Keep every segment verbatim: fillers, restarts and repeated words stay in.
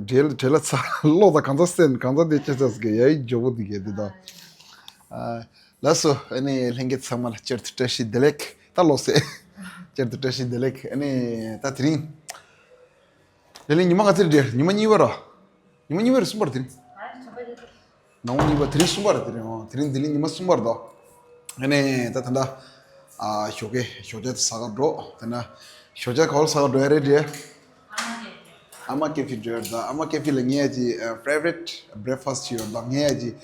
བྲེལ་བྲེལ་ལ་ཚ་ལོག་ད་གང་ཚ་སེན་གང་ཚ་དེ་ཅི་ཚ་ཟེར་གི་ཡ་ཡི་ཇོ་བོ་དེ་གི་དེ་དང་། ལགས་སོ། ཨ་ནི་ལྷན་རྒྱས་ཚང་མ་ལ་བསྐྱར་དུ་བཀྲ་ཤིས་བདེ་ལེགས། ད་ལོག་སེ་བསྐྱར་དུ་བཀྲ་ཤིས་བདེ་ལེགས། ཨ་ནི་ད་དེ་རིང་ལེ་ལེ་ཉི་མ་ག་ཚོད་རེད། ཉི་མ་གཉིས་པ་ར། ཉི་མ་གཉིས་པ་རེད། གསུམ་པ་རེད་དེ་རིང་། ནང་པ་གཉིས་པ། དེ་རིང་གསུམ་པ་རེད། དེ་རིང་། ཨོ། དེ་རིང་ལྡི་ལི་ཉི་མ་གསུམ་པ་རེད་དོ། ཨ་ནི་ད་ད་ལྟ་ཨ་ཞོགས་ཀས་ཞོགས་ཇ་དེ་ཟ་ག་འགྲོ། ད་ན་ཞོགས་ཇ་ག་བར་ཟ་ག་འགྲོ་ཡ་རེད་དེ། ཨ་མ་ཀེ་ཧྥེ་འགྲོ་ཡ་རེད་ད། ཨ་མ་ཀེ་ཧྥེ་ལ་ངའི་ཨ་ཅི་ཨ་ཕེ་ཝ་རིཊ་བྷི་རེག་ཕ་སི་ཊི་ཅིག་ཡོད་རེད་ད། ངའི་ཨ་ཅི་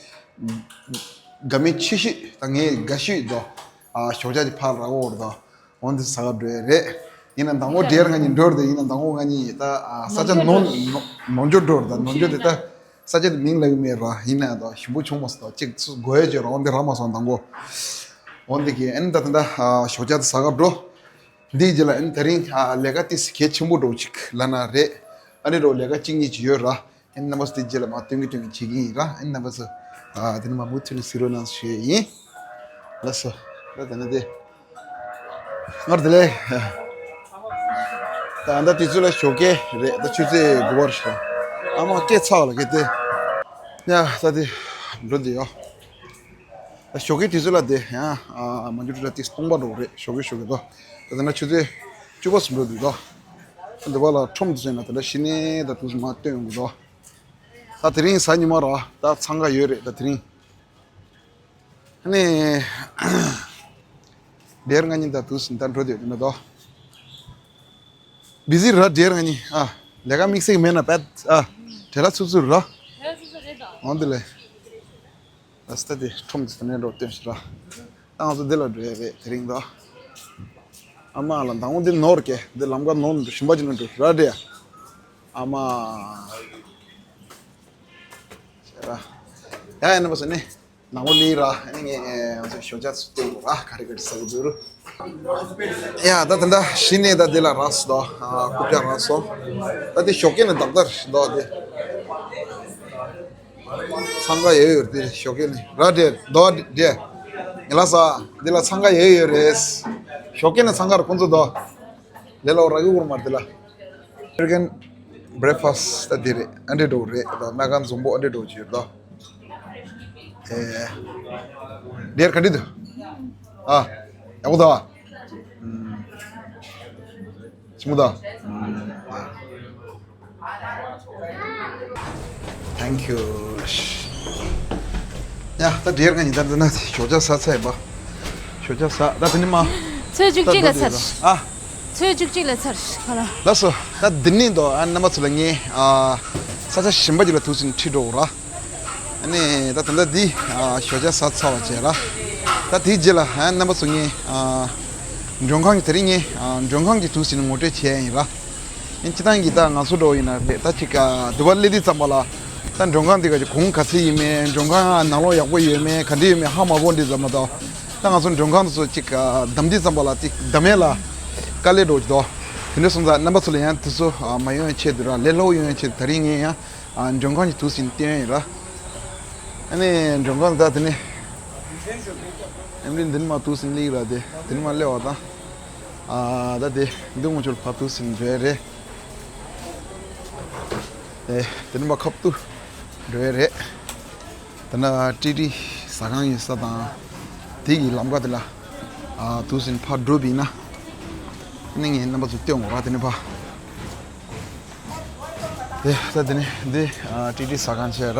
དགའ་མོས་ཆེ་ཤོས་ད། ངའི་དགའ་ཤོས་དོ། ཨ་ཞོགས་ཇ་དེ་ཕར་རག་གོ་རེད་དོ། འོན་ཏེ་ཟ་ག་འགྲོ་ཡ་རེད། ཡིན་ན་མདང་དགོང་འདྲེར་ང་གཉིས་འགྲོ་རེད་དེ། ཡིན་ན་མདང་དགོང་ང་གཉིས་ད་ཨ་ས་ཆ་ནོར་ནོར་ནོར་འགྲོ་རེད་ད། ནོར་འགྲོ་དེ་ད། ས་ཆ་དེ་མིང་ལབ་ཀྱི་མེད་ར། ཡིན་ན་ཡང་ད་ཞིམ་པོ་བྱུང་མ་སོང་ད། གཅིག་ཚུར་དགོས་ཡོད་ཅེས་ར། འོན་ཏེ་རག་མ་སོང་མདང་དགོང་། འོན་ཏེ་གི་ཨ་ནི་ད་ད་ད་ཨ་ཞོགས་ཇ་དེ་ཟ་ག་འགྲོ། འདིའི་རྗེས་ལ་ཨ་ནི་དེ་རིང་ཨ་ལས་ཀ་ཏོག་ཙམ་གལ་ཆེན་པོ་འདྲ་བོ་ཅིག་ལབ་ན་རེད། ཨ་ནི་འདྲ་བོ་ལས་ཀ་གཅིག་གཉིས་ཅིག་ཡོད་ར། ཨ་ནི་རྣམ་པ་ཚོ་དེའི་རྗེས་ལ་མར་སྟོན་གི་སྟོན་གི་བྱེད་ཀྱི་ཡིན་ར། ཨ་ནི་རྣམ་པ་ཚོ་ཨ་དེ་ནས་མར་མུ་མཐུད་ནས་གཟིགས་རོགས་གནང་ཞུ་ཡི་ཡིན། ལགས་སོ། ད་དེ་ནས་དེ། སྔར་དེ་ལས། ད་ད་དུས་ཚོད་ལ་ཞོགས་ཀས་རེད། ད་ཆུ་ཚོད་དགུ་པར་ཤོག་ཨ་མ་སྐད་ཚགས་ལ་གི་དེ། ཡ་ད་དེ་འགྲོ་དེ་ཡོ། ད་ཞོགས་ཀའི་དུས་ཚོད་ལ་དེ་ཡང་ཨ་མ་འགྱུར་ད་དེ་སྟོང་པ་འགྲོ་རེད། ཞོགས་ཀས་ཞོགས་ཀས་དོ། ད་དེ་ན་ཆུ་ཚོད་བཅུ་པ་སུ་འགྲོ་དུས་དོ། ད་དེ་བ་ལ་ཁྲོམ་དུ་ཟེར་ན་ད་ད་ཤི་ནས་ད་དུས་སུ་མ་སྟོན་དགོས་དོ། ད་དེ་རིང་གཟའ་ཉི་མ་ར། ད་འཚང་ཁ་ཡོད་རེད་ད་དེ་རིང་། ཨ་ནི། དེར་ང་གཉིས་ད་དུས་ཟིན་ད་འགྲོ་དུས་མེད་དོ། བི་ཟི་ར་དེར་ང་གཉིས་ཨ། ལས་ཀ་དམིགས་བསལ་མེད་ན་བད་ཨ། བྲེལ་ལ་ཚུབ་ཚུབ་ར། འོན་ཏེ་ལེ། ཨ་སྟ་དེ་ཁྲོམ་དུ་ནས་འགྲོ་སྟོན་ཞིག་ར། ད་ང་ཚོ་འདི་ལ་འགྲོ་ཡ་རེད་དེ་རིང་དོ། ཨ་མ་ལ་མདང་དགོང་འདི་ནོར་གེ་འདི་ལམ་ཀ་ནོར་འགྲོ་ཞིམ་པ་ཅིག་ན་འགྲོ་ར་དེ། ཨ་མ། ཡ་ཡིན་ན་པ་སོ་ནི། ནང་པ་ལི་ར། ཨ་ནི་ངས་ང་ཚོ་ཞོགས་ཇ་ཚོ་སྟོན་དགོས་ར། ག་རེ་ག་རེ་ཟ་གི་འདུག་རུ། ཡ་ད་ད་ད་གཞི་ནས་ད་འདི་ལ་རག་སོ་དོ། ཨ་རྐུབ་བཀྱག་རག་སོ། ད་འདི་ཞོགས་ཀས་ནས་ཏག་ཏག་རེད་དོ་འདི། འཚང་ཁ་ཡོད་ཡོད་འདི་ཞོགས་ཀས་ནས་ར་འདྲེ་དོ་འདྲེ། ངེ་ལ་ས་འདི་ལ་འཚང་ཁ་ཡོད་ཡོད་རེད། ཞོགས་ཀས་ནས་འཚང་ཁ་ར་ཁོང་ཚོ་དོ། ལས་སླ་བོ་རག་གི་ཡོད་མ་རེད་དེ་ལ། American breakfast ད་འདི་རེད། ཨ་འདྲེ་འགྲོ་རེད་དོ། ཨ་མ་གན་འཛོམས་པོ་ཨ་འདྲེ་འགྲོ་བྱེད་དོ། ཨེ། འདིར་ག་འདྲི་འདུག་ཨ། ཡག་པོ་འདུག་ཨ། ཞིམ་པོ་འདུག Thank you. ཡ་ད་འདིར་ང་གཉིས་ད་འདི་ན་ཞོགས་ཇ་ཟ་ཚར་ཡིན་པ། ཞོགས་ཇ་ཟ་ད་དེ་ནི་མ། ཚོད་བཅུ་གཅིག་ལ་ཚར། ཨ། ཚོད་བཅུ་གཅིག་ལ་ཚར་ག་ལ། ལགས་སོ། ད་འདི་ནི་དོ་ཨ་རྣམ་པ་ཚོ་ལ་ངས་ཨ་ས་ཆ་གཞན་པ་ཅིག་ལ་དུས་ཟིན་ཁྲིད་འགྲོ་དགོས་ར། ཨ་ནི་ད་ད་ལྟ་འདི་ཨ་ཞོགས་ཇ་ཟ་ཚར་བ་བྱས་ར། ད་དེའི་རྗེས་ལ་ཨ་རྣམ་པ་ཚོ་ངས་ཨ་མགྲོན་ཁང་གི་དེ་རིང་ངས་ཨ་མགྲོན་ཁང་གི་དུས་ཟིན་ངོ་སྤྲོད་བྱས་ཡིན་ར། ཡིན་སྤྱི་བཏང་གི་ད་ང་ཚོ་འགྲོ་ཡིན་ན་རེད། ད་ཅིག་ཨ་འདི་བ་སླེབས་དུས་ཙམ་པ་ལ་ད་མགྲོན་ཁང་འདི་ག་ཅིག་གོང་ག་ཚོད་ཡིན་མིན། མགྲོན་ཁང་ནང་ལོགས་ཡག་པོ་ཡོད་མེད་ག་འདྲ་ཡོད་མེད་ཧ་མ་གོ་འདི་ཙམ་པ་དང་། ད་ང་ཚོ་མགྲོན་ཁང་དུ་ཚོ་གཅིག་བདམས་དུས་ཙམ་པ་ལ་གཅིག་བདམས་ཡས་ལ་དཀའ་ལས་འགྲོ་གི་འདུག་དེ་འདྲ་སོང་ཙང་རྣམ་པ་ཚོ་ལ་ཡང་དུས་ཚོད་མ་ཡོང་ཡས་ཆེད་དུ་ར་ལས་སླ་བོ་ཡོང་ཡས་ཆེད་དུ་ད་རིང་ངས་ཡང་མགྲོན་ཁང་གི་དུས་ཟིན་བསྟན་ཡིན་ར། ཨ་ནི་མགྲོན་ཁང་ད་དེ་ནི་ཨེམ་རི་འདི་ནི་མ་དུས་ཟིན་སླེབས་ར། དེ་དེ་ནི་མ་སླེབས་པ་དང་ཨ་ད་དེ་འདི་ངོ་ཆོར་ཕ་དུས་ཟིན་འགྲོ་ཡས་རེད། ཨེ་དེ་ནི་མ་ཁབ་ཏུ་འགྲོ་ཡས་རེད། དེ་ན་ཀྲི་ཀྲི་ཟ་ཁང་ཡོད་ས་དང་། དེ་གི་ལམ་ཁ་དེ་ལ་ཨ་དུས་ཟིན་ཕར་འགྲོ་བིན་ན། ནི་ངས་རྣམ་པ་ཚོ་སྟོན་དགོས་ར་དེ་ནི་ཕ། དེ་ད་དེ་ནི་འདི་ཨ་ཀྲི་ཀྲི་ཟ་ཁང་བྱས་ར།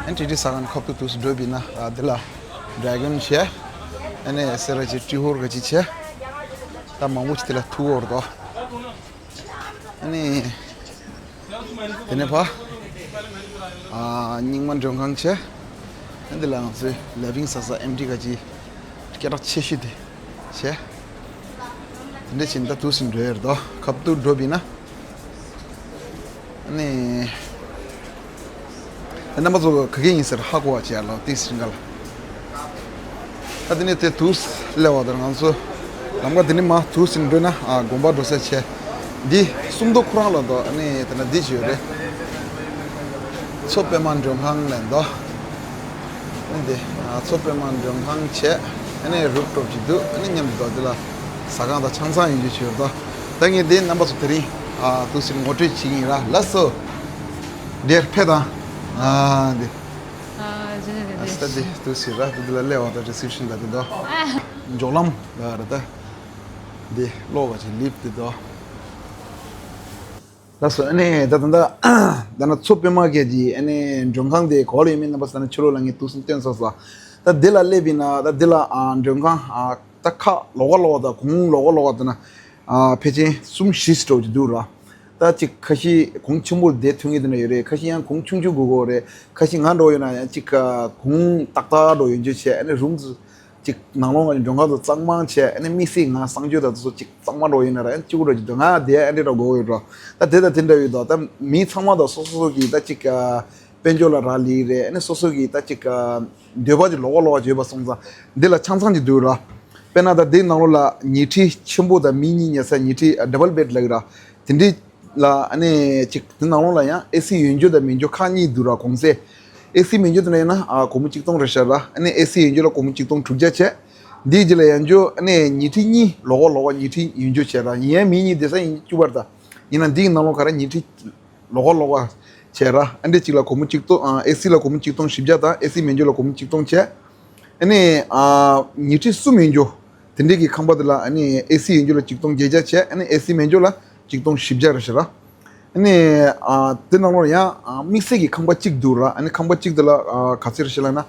ཨན་ཀྲི་ཀྲི་ཟ་ཁང་ཁབ་ཏུ་དུས་ཟིན་འགྲོ་བིན་ན་ཨ་དེ་ལ་ཌེ་གོན་བྱས། ཨ་ནི་སེ་ར་ཅི་ཀྲི་ཧོར་ག་ཅི་བྱས། ད་མང་པོ་ཅིག་དེ་ལ་ཐུག་འོར་དོ། ཨ་ནི། དེ་ནས་ཕ། ཨ་རྙིང་མ་མགྲོན་ཁང་བྱས། ཨ་འདི་ལ་ང་ཚོའི་ལེ་བིང་ས་ས་ཨེམ་ཌི་ག་ཅི། སྐད་གྲགས་ཆེ་ཤོས་དེ་བྱས། དེ་འདྲ་བྱས་ད་དུས་ཟིན་འགྲོ་ཡར་དོ་ཁབ་ཏུ་འགྲོ་བིན་ན། ཨ་ནི། རྣམ་པ་ཚོ་ག་གེ་ཡིན་ཟེར་ཧ་གོ་བ་བྱས་ལ་ཏིས་རིང་ག་ལ། ད་དེ་ནས་དེ་དུས་སླེབས་པ་དང་ང་ཚོ་ལམ་ཁ་དེ་ནས་མ་དུས་ཟིན་འགྲོ་ན་ཨ་དགོན་པ་འགྲོ་ས་བྱས། འདི་སུམ་མདོ་ཁོ་རང་ལ་འདུག་ཨ་ནི་དེ་ན་འདི་བྱོས་རེད། མཚོ་པདྨ་མགྲོན་ཁང་ལ་འདུག་ཨ་ནི་དེ་ཨ་མཚོ་པདྨ་མགྲོན་ཁང་བྱས། ཨ་ནི་རུབ་ཊོབ་ཅིག་འདུག་ཨ་ནི་མཉམ་དུ་འདུག་འདི་ལ་ཟ་ཁང་དང་ཆང་ཚང་ཡོད་རྒྱུ་བྱོས་འདུག་ད་ངས་འདི་རྣམ་པ་ཚོ་དེ་རིང་ཨ་དུས་ཟིན་ངོ་སྤྲོད་བྱེད་ཀྱི་ཡིན་ར། ལགས་སོ། འདིར་ཕེབས་དང་། ཨ་འདི། ཨ་ཇེ་ནེ་ཨ་སྟ་འདི་ཏུ་སི་ར་ཏུ་འདི་ལ་སླེབས་པ་དང་རི་སེབ་ཤན་ལ་འདི་དོ། འཇོག་ལམ་ལ་ར་ད། འདི་ལོག་པ་ཅིག་ལིབ་འདི་དོ། ལགས་སོ། ཨ་ནི་ད་ད་ད་ད་ན་མཚོ་པད་མ་གི་ཨ་ནི་མགྲོན་ཁང་དེ་ག་ལ་ཡོད་མེད་རྣམ་པ་ས་ན་ཕྱི་ལོགས་ལ་ངས་ཏུ་སི་སྟོན་ཚར་སོང་། ད་འདི་ལ་སླེབས་པ་ཡིན་ན་ད་འདི་ལ་ཨ་མགྲོན་ཁང་ཨ་ད་ཁ་ལོགས་ཀ་ལོགས་ཀ་དང་གོང་ལོགས་ཀ་ལོགས་ཀ་དང་ན་ཨ་ཕལ་ཆེར་གསུམ་བཞི་ཙམ་ཅིག་འདུག་ར། ད་ཅིག་ཁ་ཤས་གོང་ཆེན་པོ་དེ་ཐོན་གྱི་དེ་འདྲ་ཡོད་རེད། ཁ་ཤས་ཡང་གོང་ཆུང་ཆུང་དགོས་དགོས་རེད། ཁ་ཤས་ང་འདྲ་ཡོད་ན་ཡང་ཅིག་གོང་ཏག་ཏག་འདྲ་ཡོད་རྒྱུ་བྱས། ཨ་ནི་རུམ་ཅིག་ནང་ལོགས་ང་མགྲོན་ཁང་དུ་གཙང་མ་བྱས། ཨ་ནི་དམིགས་བསལ་ང་གསང་སྤྱོད་དང་དེ་ཚོ་ཅིག་གཙང་མ་འདྲ་ཡོད་ན་ར་ཨ་ནི་གཅིག་པུ་འདྲ་ཅིག་འདུག་ང་དེ་ཨ་འདྲ་འདྲ་དགོས་ཡོད་འགྲོ། ད་དེ་དང་དེ་འདྲ་ཡོད་དོ། ད་མི་ཚང་མ་དང་སོ་སོ་སོ་གི་ད་ཅིག་དཔལ་འབྱོར་ལ་རག་ལས་རེད། ཨ་ནི་སོ་སོ་གི་ད་ཅིག་འདོད་པ་ཅིག་ལོགས་ཀ་ལོགས་ཀ་ཡོད་པ་སོང་ཙང་འདི་ལ་ཆ་ཚང་ཅིག་འདུག་ར། དཔེར་ན་ད་འདི་ནང་ལོགས་ལ་ཉལ་ཁྲི་ཆེན་པོ་དང་མི་གཉིས་ཉལ་ས་ཉལ་ཁྲི་ཨ་ཌབ་བལ་བེཌ་ལབ་ཀྱི་ར། དེ་འདྲའི་ལ་ཨ་ནི་ཅིག་དེ་ནང་ལོགས་ལ་ཡང་ཨེ་སི་ཡོད་རྒྱུ་དང་མེད་རྒྱུ་ཁག་གཉིས་འདུག་ར། གོང་ཚད་ཨེ་སི་མེད་རྒྱུ་དེ་ན་ཡིན་ན་ཨ་སྒོར་མོ་གཅིག་སྟོང་རེད་ཤག་ར། ཨ་ནི་ཨེ་སི་ཡོད་རྒྱུ་ལ་སྒོར་མོ་གཅིག་སྟོང་དྲུག་བརྒྱ་བྱས། འདིའི་རྗེས་ལ་ཡང་རྒྱུ་ཨ་ནི་ཉལ་ཁྲི་གཉིས་ལོགས་ཀ་ལོགས་ཀ་ཉལ་ཁྲི་ཡོད་རྒྱུ་བྱས་ར། ཡིན་ཡང་མི་གཉིས་བསྡད་ས་ཡིན་བཅུ་པར་ད། ཡིན་ན་འདིའི་ནང་ལོགས་ག་ར་ཉལ་ཁྲི་ལོགས་ཀ་ལོགས་ཀ་བྱས་ར། ཨ་འདྲ་གཅིག་ལ་སྒོར་མོ་གཅིག་སྟོང་ཨ་ཨེ་སི་ལ་སྒོར་མོ་གཅིག་སྟོང་བཞི་བརྒྱ་དང་ཨེ་སི་མེད་རྒྱུ་ལ་སྒོར་མོ་གཅིག་སྟོང་བྱས། ཨ་ནི་ཨ་ཉལ་ཁྲི་གསུམ་ཡོད་རྒྱུ། དེ་འདྲའི་གི་ཁང་པ་དེ་ལ་ཨ་ནི་ཨེ་སི་ཡོད་རྒྱུ་ལ་གཅིག་སྟོང་བརྒྱད་བརྒྱ་བྱས། ཨ་ནི་ཨེ་སི་མེད་རྒྱུ་ལ་གཅིག་སྟོང་བཞི་བརྒྱ་རེད་ཤག་ར། ཨ་ནི་ཨ་དེ་ནང་ལོགས་ཡང་ཨ་དམིགས་བསལ་གྱི་ཁང་པ་གཅིག་འདུག་ར། ཨ་ནི་ཁང་པ་གཅིག་དེ་ལ་ཨ་ག་ཚོད་རེད་ཤག་ལབ་ན་ཨ་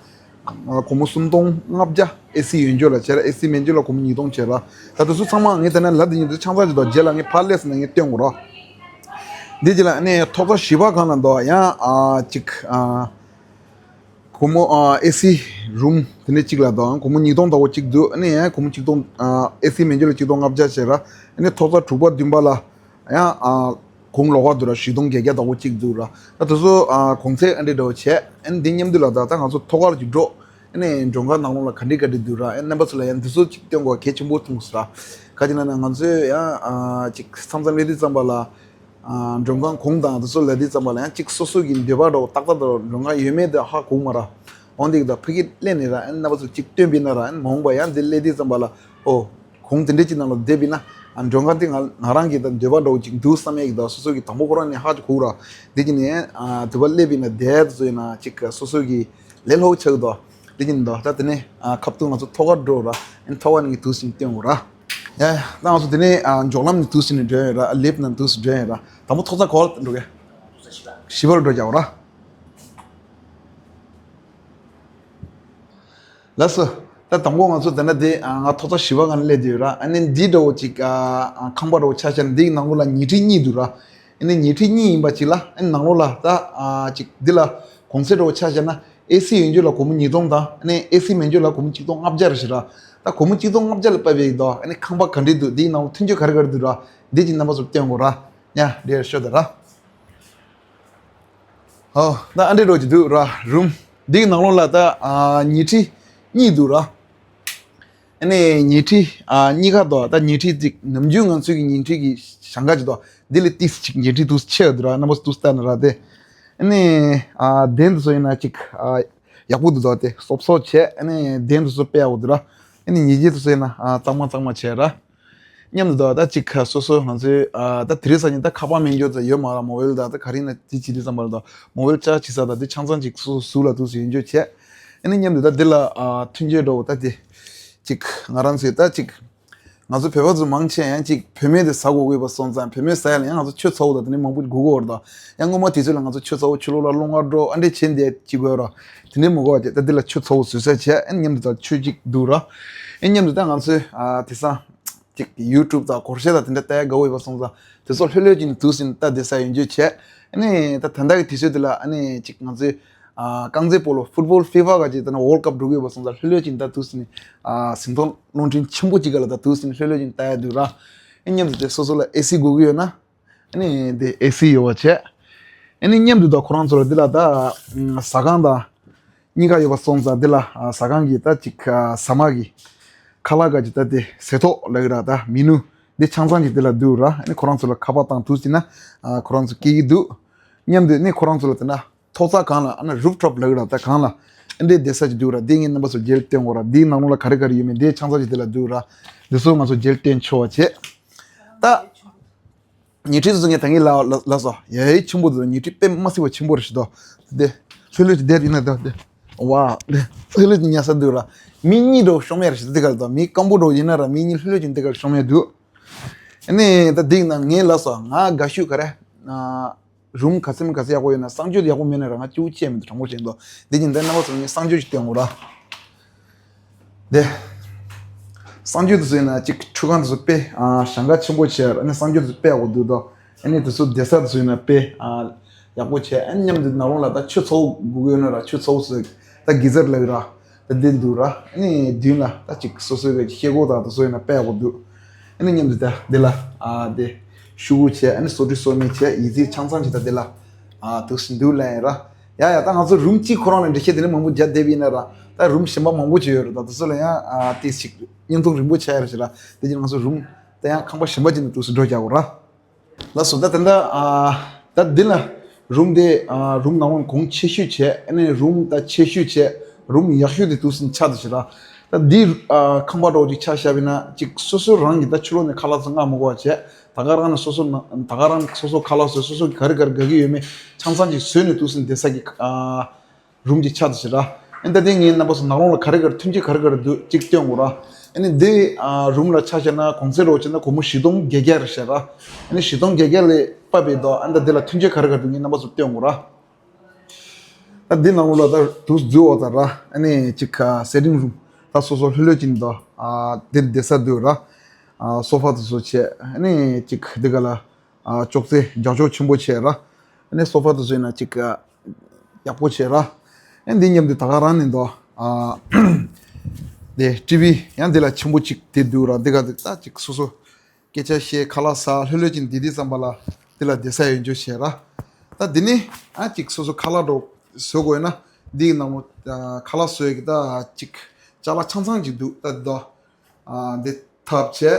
སྒོར་མོ་སུམ་སྟོང་ལྔ་བརྒྱ། ཨེ་སི་ཡོད་རྒྱུ་ལ་བྱས་ར། ཨེ་སི་མེད་རྒྱུ་ལ་སྒོར་མོ་ཉིས་སྟོང་བྱས་ར། ད་དེ་ཚོ་ཚང་མ་ངས་ད་ནི་ལབ་དེ་ཉིད་དུ་ཆང་ས་ཅིག་དང་རྗེས་ལ་ངས་ཕར་སླེབས་ཟིན་ན་ངས་སྟོན་དགོས་ར། འདི་རྗེས་ལ་ཨ་ནི་ཐོག་ས་བཞི་པ་གང་ལ་འདུག་ཡང་ཨ་གཅིག་ཨ། སྒོར་མོ་ཨ་ཨེ་སི་རུམ་དེ་ནས་གཅིག་ལ་དང་སྒོར་མོ་ཉིས་སྟོང་ལྟ་བུ་གཅིག་འདུག་ཨ་ནི་ཡང་སྒོར་མོ་གཅིག་སྟོང་ཨ་ཨེ་སི་མེད་རྒྱུ་ལ་གཅིག་སྟོང་ལྔ་བརྒྱ་བྱས་ར། ཨ་ནི་ཐོག་ས་དྲུག་པ་བདུན་པ་ལ་ཡང་ཨ་གོང་ལོགས་ཀ་འདུག་ར། བཞི་སྟོང་བརྒྱད་བརྒྱ་ལྟ་བུ་གཅིག་འདུག་ར། ད་དེ་ཚོ་ཨ་གོང་ཚད་ཨ་འདྲ་འདྲ་བོ་བྱས། ཨ་ནི་འདི་མཉམ་དུ་ལ་ད་ད་ང་ཚོ་ཐོག་ཁར་གཅིག་འགྲོ། ཨ་ནི་མགྲོན་ཁང་ནང་ལོགས་ལ་ག་འདྲ་ག་འདྲ་འདུག་ར། ཨ་ནི་རྣམ་པ་ཚོ་ལ་ཡང་འདི་ཚོ་གཅིག་སྟོན་དགོས་གལ་ཆེན་པོ་མཐོང་སོང་ར། ག་ཅི་ན་ན་ང་ཚོས་ཡང་ཨ་གཅིག་མཚམས་མཚམས་སླེབས་དུས་ཙམ་པ་ལ། ཨ་མགྲོན་ཁང་གོང་དང་དེ་ཚོ་ལ་དེ་ཙམ་པ་ལ་ཡང་གཅིག་སོ་སོ་གི་འདོད་པ་འདྲ་བོ་ཏག་ཏག་འདྲ་བོ་མགྲོན་ཁང་ཡོད་མེད་དེ་ཧ་གོ་མ་ར། འོན་ཏེ་ད་ཕ་གི་སླེབས་ནས་ར་ཨ་ནི་རྣམ་པ་ཚོ་གཅིག་སྟོན་པ་ཡིན་ན་ར། ཨ་ནི་མ་འོངས་པ་ཡང་དེ་སླེབས་དུས་ཙམ་པ་ལ་ཨོ་གོང་དེ་འདྲས་ཅིག་ནང་ལ་བསྡད་པ་ཡིན་ན་ཨ་མགྲོན་ཁང་དེ་ང་ང་རང་གི་ད་འདོད་པ་འདྲ་བོ་གཅིག་འདུག་བསམ་ཡས་ཀྱི་ད་སོ་སོ་གི་དང་པོ་ཁོ་རང་ནས་ཧ་ཅིག་གོ་ར། དེ་གི་ནས་ཨ་དེ་བ་སླེབས་པ་ཡིན་ན་དེ་ཚོ་ཡིན་ན་གཅིག་སོ་སོ་གི་ལས་སླ་པོ་ཆགས་ཀྱི་འདུག་དེ་གི་ནས་འདུག་ད་དེ་ནས་ཨ་ཁ་ཐུག་ང་ཚོ་ཐོག་ཁར་འགྲོ་ར། ཨ་ནི་ཐོག་ཁ་ནས་ཀྱི་དུས་ཟིན་སྟོན་དགོས་ར། ཡ་ཡ། ད་ང་ཚོ་དེ་ནས་ཨ་མགྱོགས་ལམ་ནས་དུས་ཟིན་ནས་འགྲོ་ཡོད་ར། ལིབ་ནང་དུས་ཟིན་འགྲོ་ཡོད་ར། དང་པོ་ཐོག་ཚ་ག་པར་འགྲོ་གི། བཞི་པར་འགྲོ་རྒྱག་ར། ལགས་སོ། ད་དང་པོ་ང་ཚོ་དེ་ན་དེ་ཨ་ང་ཐོག་ཚ་བཞི་པ་ག་ནས་སླེབས་བསྡད་ཡོད་ར། ཨ་ནི་འདི་འདྲ་བོ་ཅིག་ཨ་ཨ་ཁང་པ་འདྲ་བོ་ཆ་བཞག་ན་འདིའི་ནང་ལོགས་ལ་ཉལ་ཁྲི་གཉིས་འདུག་ར། ཨ་ནི་ཉལ་ཁྲི་གཉིས་ཡིན་པ་ཅིག་ལ་ཨ་ནི་ནང་ལོགས་ལ་ད་ཨ་ཅིག་འདི་ལ་གོང་ཚད་འདྲ་བོ་ཆ་བཞག་ན། ཨེ་སི་ཡོད་རྒྱུ་ལ་སྒོར་མོ་ཉིས་སྟོང་དང་ཨ་ནི་ཨེ་སི་མེད་རྒྱུ་ལ་སྒོར་མོ་གཅིག་སྟོང་ལྔ་བརྒྱ་རེད་ཤག་ར། ད་སྒོར་མོ་གཅིག་སྟོང་ལྔ་བརྒྱ་ལ་དཔག་པའི་དོ་ཨ་ནི་ཁང་པ་ག་འདྲས་འདུག་འདིའི་ནང་ལ་མཐུན་རྐྱེན་ག་རེ་ག་རེ་འདུག་ར། འདི་ཅིག་རྣམ་པ་ཚོར་སྟོན་དགོས་ར། ཡ་འདི་ཡར་ཤོད་ད་ར། ཨོ་ད་ཨ་འདྲས་འདྲ་བོ་ཅིག་འདུག་ར་རུམ། འདིའི་ནང་ལོགས་ལ་ད་ཨ་ཉལ་ཁྲི་གཉིས་འདུག་ར། ཨ་ནི་ཉལ་ཁྲི་ཨ་གཉིས་ཀ་དོ་ད་ཉལ་ཁྲི་ཅིག་ནམ་རྒྱུན་ང་ཚོའི་གི་ཉལ་ཁྲི་གི་ཞེང་ཁ་ཅིག་དོ་འདི་ལས་ཏིས་ཅིག་ཉལ་ཁྲི་དུས་ཆེ་བ་འདུག་ར། རྣམ་པ་ཚོ་དུས་ལྟ་ན་ར་དེ། ཨ་ནི་ཨ་གདན་དུ་སོ་ཡིན་ན་ཅིག་ཨ་ཡག་པོ་འདུག་དོ་དེ་སོབ་སོབ་བྱས། ཨ་ནི་གདན་དུ་སོ་དཔེ་ཡག་པོ་འདུག་ར། ཨ་ནི་ཉལ་རྒྱུ་དུ་སོ་ཡིན་ན་ཨ་གཙང་མ་གཙང་མ་བྱས་ར། མཉམ་དུ་དོ་ད་ཅིག་སོ་སོ་ང་ཚོའི་ཨ་ད་དེ་རིང་སང་ཉིན་ད་ཁ་པར་མེད་རྒྱུ་ད་ཡོད་མ་ར། མོ་བེལ་ད་ད་ག་རེ་ཡིན་ན་དེ་བྱེད་དུས་ཙམ་པ་ལ་ད་མོ་བེལ་ཅར་ཇི་བྱེད་ས་ད་དེ་ཆང་ཚང་ཅིག་སོ་སོ་ཟུར་ལ་དུས་སུ་ཡོད་རྒྱུ་བྱས། ཨ་ནི་མཉམ་དུ་ད་འདི་ལ་ཨ་མཐུན་རྐྱེན་འདྲ་བོ་ད་དེ་ཅིག་ང་རང་ཚོའི་ད་ཅིག་ང་ཚོ་བོད་པ་ཚོ་མང་ཆེ་ཡང་ཅིག་བུད་མེད་དེ་ཟ་དགོས་དགོས་པ་སོང་ཙང་བུད་མེད་ཟ་ཡ་ལ་ཡང་ང་ཚོ་ཆུ་ཚ་བོ་དང་དེ་ནས་མང་པོ་དགོས་ཀྱི་ཡོད་རེད་ད། ཡང་སྔོན་མ་དུས་ཚོད་ལ་ང་ཚོ་ཆུ་ཚ་བོ་ཆུ་ལོག་ལ་རླུང་བ་འགྲོ་ཨ་འདྲས་བྱེད་འདི་ཅིག་དགོས་ར། དེ་འདྲས་མི་དགོས་པ་ཅིག་ད་འདི་ལ་ཆུ་ཚ་བོ་བཟོས་ས་བྱས། ཨ་ནི་མཉམ་དུ་ད་ཆུ་ཅིག་འདུག་ར། ཨ་མཉམ་དུ་ད་ང་ཚོའི་ཨ་དེང་སང་ཅིག་ཡུ་ཊུབ་དང་སྒོར་གཞས་དང་དེ་འདྲ་ལྟ་ཡ་དགའ་བོ་ཡོད་པ་སོང་ཙང་དེ་ཚོ་ལྷོད་ལྷོད་ཅིག་ནས་དུས་སུ་ལྟ་བསྡད་ས་ཡོད་རྒྱུ་བྱས། ཨ་ནི་ད་ད་ལྟ་གི་དུས་ཚོད་འདི་ལ་ཨ་ནི་ཅིག་ང་ཚོའི་ཨ་རྐང་རྩེད་སྤོ་ལོ་ཕུཊ་བོལ་ཕི་ཕ་ག་ཅིག་ད་ན་ཝོལ་ཌི་ཀབ་འགྲོ་གི་ཡོད་པ་སོང་ཙང་ལྷོད་ལྷོད་ཅིག་ནས་ད་དུས་སུ་ནས་ཨ་ཟིན་ཐོ་རླུང་འཕྲིན་ཆེན་པོ་ཅིག་ག་ལ་ད་དུས་སུ་ནས་ལྷོད་ལྷོད་ཅིག་ནས་ལྟ་ཡ་འདུག་ར། ཨ་མཉམ་དུ་དེ་སོ་སོ་ལ་ཨེ་སི་དགོས་ཀྱི་ཡོད་ན། ཨ་ནི་དེ་ཨེ་སི་ཡོད་པ་བྱས། ཨ་ནི་མཉམ་དུ་ད་ཁོ་རང་ཚོ་ལ་འདི་ལ་ད་ཟ་ཁང་དང་གཉིས་ཀ་ཡོད་པ་སོང་ཙང་འདི་ལ་ཟ་ཁང་གི་ད་ཅིག་ཟ་མ་གི་ཁ་ལག་ག་ཅིག་ད་དེ་ཟས་ཐོག་ལབ་ཀྱི་ར་ད་མེ་ནུ་འདི་ཆང་ཚང་གི་འདི་ལ་འདུག་ར། ཨ་ནི་ཁོ་རང་ཚོ་ལ་ཁ་པར་བཏང་དུས་ཟིན་ན་ཁོ་རང་ཚོ་སྐྱེལ་གྱི་འདུག་མཉམ་དུ་ཨ་ནི་ཁོ་རང་ཚོ་ལ་དེ་ན་ཐོག་ས་གང་ལ་ཨ་ན་རུབ་ཊོབ་ལབ་ཀྱི་ར་ད་གང་ལ་ཨ་འདྲའི་བསྡད་ས་ཅིག་འདུག་ར། འདི་ངས་རྣམ་པ་ཚོ་མཇལ་སྟོན་དགོས་ར། འདིའི་ནང་ལོགས་ལ་ག་རེ་ག་རེ་ཡོད་མེད་འདིའི་ཆང་ཚང་ཅིག་འདི་ལ་འདུག་ར། འདི་ཚོ་ང་ཚོ་མཇལ་སྟོན་ཆོག་པ་བྱས། ད། ཉལ་ཁྲི་དེ་ཚོ་ངས་ད་གིན་ལ་ལ་ལ་སོ་ཡ་ཡ་ཆེན་པོ་དེ་ཚོ་ཉལ་ཁྲི་དཔེ་མ་སྲིད་པ་ཆེན་པོ་རེད་ཤི་དོ། དེ་ལྷོད་ལྷོད་ཀྱི་དེར་ཡིན་ན་དོ་དེ་ཝ་དེ་ལྷོད་ལྷོད་ཀྱི་ཉལ་ས་འདུག་ར། མི་གཉིས་འགྲོ་ཤོང་མེད་རེད་ཤི་དེ་ག་ལ་དོ། མི་སྐམ་པོ་འགྲོ་ཡིན་ན་ར་མི་གཉིས་ལྷོད་ལྷོད་ཀྱི་དེ་ག་ལ་ཤོང་མེད་འདུག་ཨ་ནི་ད་དེ་ཡིན་ན་ངས་ལ་སོ་ང་དགའ་ཤོས་ག་རེ། རུམ་ག་ཚོད་མི་ག་ཚོད་ཡག་པོ་ཡོད་ན། གསང་སྤྱོད་ཡག་པོ་མེད་ན་ར་ང་ཅིག་ཅིག་མི་འདུག་དྲང་པོ་བྱས་འདུག་དེ་ཡིན་ད་རྣམ་པ་ཚོ་ངས་གསང་སྤྱོད་ཅིག་སྟོན་དགོས་ར། དེ། གསང་སྤྱོད་དེ་ཚོ་ཡིན་ན་ཅིག་ཁྲུས་ཁང་དེ་ཚོ་དཔེ་ཨ་ཞང་ཁ་ཆེན་པོ་བྱས་ཨ་ནི་གསང་སྤྱོད་དེ་ཚོ་དཔེ་ཡག་པོ་འདུག་དོ། ཨ་ནི་དེ་ཚོ་བསྡད་ས་དེ་ཚོ་ཡིན་ན་དཔེ་ཨ་ཡག་པོ་བྱས། ཨ་ནི་མཉམ་དུ་ནང་ལོགས་ལ་ད་ཆུ་ཚ་པོ་དགོས་ཀྱི་ཡོད་ན་ར་ཆུ་ཚ་པོ་བཟོས། ད་གི་ཛར་ལབ་ཀྱི་ར། ད་དེ་འདུག་ར། ཨ་ནི་མདུན་ལ་ད་ཅིག་སོ་སོའི་གི་ཤེལ་སྒོ་དང་དེ་ཚོ་ཡིན་ན་དཔེ་ཡག་པོ་འདུག་ཨ་ནི་མཉམ་དུ་ད་དེ་ལ་ཨ་དེ་ཤུ་གུ་བྱས། ཨ་ནི་སོ་དྲི་སོ་མེ་བྱས། ཡི་ཙི་ཆང་ཚང་ཅིག་ད་དེ་ལ་ཨ་དུ་སི་འདུག་ལབ་ཡིན་ར། ཡ་ཡ་ད་ང་ཚོ་རུམ་གཅིག་ཁོ་རང་ལ་འགྲེལ་བཤད་དེ་འདྲ་མང་པོ་རྒྱག་བསྡད་པ་ཡིན་ན་ར། ད་རུམ་གཞན་པ་མང་པོ་ཅིག་ཡོད་རེད། ད་དེ་ཚོ་ལ་ཡང་ཨ་ཏིས་ཅིག་བརྙན་ཐུང་རིང་པོ་ཆགས་ཡ་རེད་ཟེར་ར། དེ་ཡིན་ང་ཚོ་རུམ་ད་ཡང་ཁང་པ་གཞན་པ་ཅིག་ནས་འདུག་སེ་འགྲོ་རྒྱག་དགོས་ར། ལགས་སོ། ད་ད་ད་ཨ་ད་འདི་ལ་རུམ་དེ་ཨ་རུམ་ནང་ལ་གོང་ཆེ་ཤོས་བྱས། ཨ་ནི་རུམ་ད་ཆེ་ཤོས་བྱས། རུམ་ཡག་ཤོས་དེ་འདུག་སེ་ཆགས་འདུག་ཟེར་ར། ད་འདི་ཨ་ཁང་པ་འདྲ་བོ་ཅིག་ཆ་བཞག་པ་ཡིན་ན་ཅིག་སོ་སོ་རང་གིས་ད་ཕྱི་ལོགས་ནས་ཁ་ལག་ཚོ་མངགས་མི་དགོས་པ་བྱས། ད་ག་རང་ནས་སོ་སོ་ནང་ད་ག་རང་སོ་སོ་ཁ་ལག་བཟོས། སོ་སོ་གི་ག་རེ་ག་རེ་དགའ་གི་ཡོད་མེད་ཆང་ཚང་ཅིག་བཟོས་ནས་འདུག་སེ་བསྡད་ས་གི་ཨ་རུམ་གྱི་ཆ་དེ་ཞེ་དྲག་ཨ་ནི་ད་ལྟའི་ངའི་རྣམ་པ་ཚོ་ནང་ལོགས་ལ་ག་རེ་ག་རེ་མཐུན་རྐྱེན་ག་རེ་ག་རེ་འདུག་ཅིག་སྟོན་དགོས་ར། ཨ་ནི་འདི་ཨ་རུམ་ལ་ཆ་བཞག་ན་གོང་ཚད་རོགས་བྱས་ན་སྒོར་མོ་བཞི་སྟོང་བརྒྱད་བརྒྱ་རེད་ཤག་ར། ཨ་ནི་བཞི་སྟོང་བརྒྱད་བརྒྱ་ལས་དཔག་པའི་དོ། ཨ་ནི་ད་འདི་ལ་མཐུན་རྐྱེན་ག་རེ་ག་རེ་འདུག་ངའི་རྣམ་པ་ཚོ་སྟོན་དགོས་ར། ད་འདི་ནང་ལོགས་ལ་ད་དུ་འཛུལ་འོག་ད་ར། ཨ་ནི་ཅིག་ཨ་སེ་ཊིང་རུམ་ད་སོ་སོ་ལྷོད་ལྷོད་ཀྱིན་དོ། ཨ་འདིར་བསྡད་ས་འདུག་ར། ཨ་སོ་ཕ་དེ་ཚོ་བྱས། ཨ་ནི་ཅིག་འདི་ག་ལ་ཨ་ཅོག་ཙེ་རྒྱ་ཅོག་ཆེན་པོ་བྱས་ར། ཨ་ནི་སོ་ཕ་དེ་ཚོ་ཡིན་ན་ཅིག་ཨ་ཡག་པོ་བྱས་ར། ཨ་འདི་མཉམ་དུ་ད་ག་རང་ནས་འདུག་ཨ་དེ་ཊི་ཝི་ཡང་འདི་ལ་ཆེན་པོ་ཅིག་དེ་འདུག་ར། འདི་ག་འདི་ད་ཅིག་སོ་སོ་སྐད་ཆ་བཤད། ཁ་ལག་ཟ། ལྷོད་ལྷོད་ཀྱིན་བསྡད་དུས་ཙམ་པ་ལ་འདི་ལ་བསྡད་ས་ཡོད་འཇོག་བྱས་ར། ད་འདི་ནི་ཨ་ཅིག་སོ་སོ་ཁ་ལག་འདྲ་བོ་བཟོ་དགོས་ན་འདི་ཡི་ནང་ལོགས་ཨ་ཁ་ལག་བཟོ་ཡས་ཀྱི་ད་ཅིག་ཅ་ལག་ཆ་ཚང་ཅིག་འདུག་ད་འདི་དོ། ཨ་འདི་ཐབ་བྱས།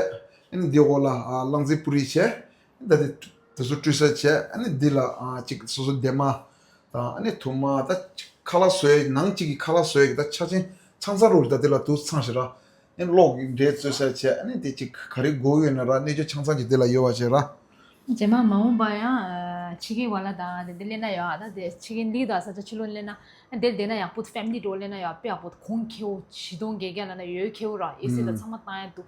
ཨ་ནི་འདི་འོག་ལ་ཨ་གླང་རྫི་པུ་རི་བྱས། ད་འདི་དེ་ཚོ་བཀྲུ་ས་བྱས། ཨ་ནི་འདི་ལ་ཨ་ཅིག་སོ་སོ་འདེབས་མ་དང་། ཨ་ནི་ཐུར་མ་ད་ཅིག་ཁ་ལག་བཟོ་ཡས་ནང་གཅིག་གི་ཁ་ལག་བཟོ་ཡས་ཀྱི་ད་ཆ་ཆེན་ཆང་ས་རོགས་ད་འདི་ལ་དུ་ཚང་ཞིག་ར། ཨ་ནི་གློག་གི་འབྲས་བཙོས་ས་བྱས། ཨ་ནི་དེ་ཅིག་ག་རེ་དགོས་ཡོད་ན་ར་སྣོད་བཅུད་ཆང་ས་ཅིག་འདི་ལ་ཡོད་པ་བྱས་ར། རྗེས་མ་མ་འོངས་པ་ཡང་ཨ་ཕྱི་རྒྱལ་བ་ལ་དང་དེ་འདྲ་སླེབས་ན་ཡང་ད་དེ་ཕྱི་རྒྱལ་འདི་དང་ས་ཆ་ཕྱི་ལོགས་སླེབས་ན་ཨ་དེ་བསྡད་ན་ཡག་པོ། ཕེ་མི་ལི་འདྲ་བོ་སླེབས་ན་ཡང་དཔེ་ཡག་པོ། གོང་ཁེ་པོ་བཞི་སྟོང་བརྒྱད་བརྒྱ་ལབ་ན་ཡོད་ཁེ་པོ་ར། ཨེ་སི་དང་ཚང་མ་བཏང་ཡ་འདུག་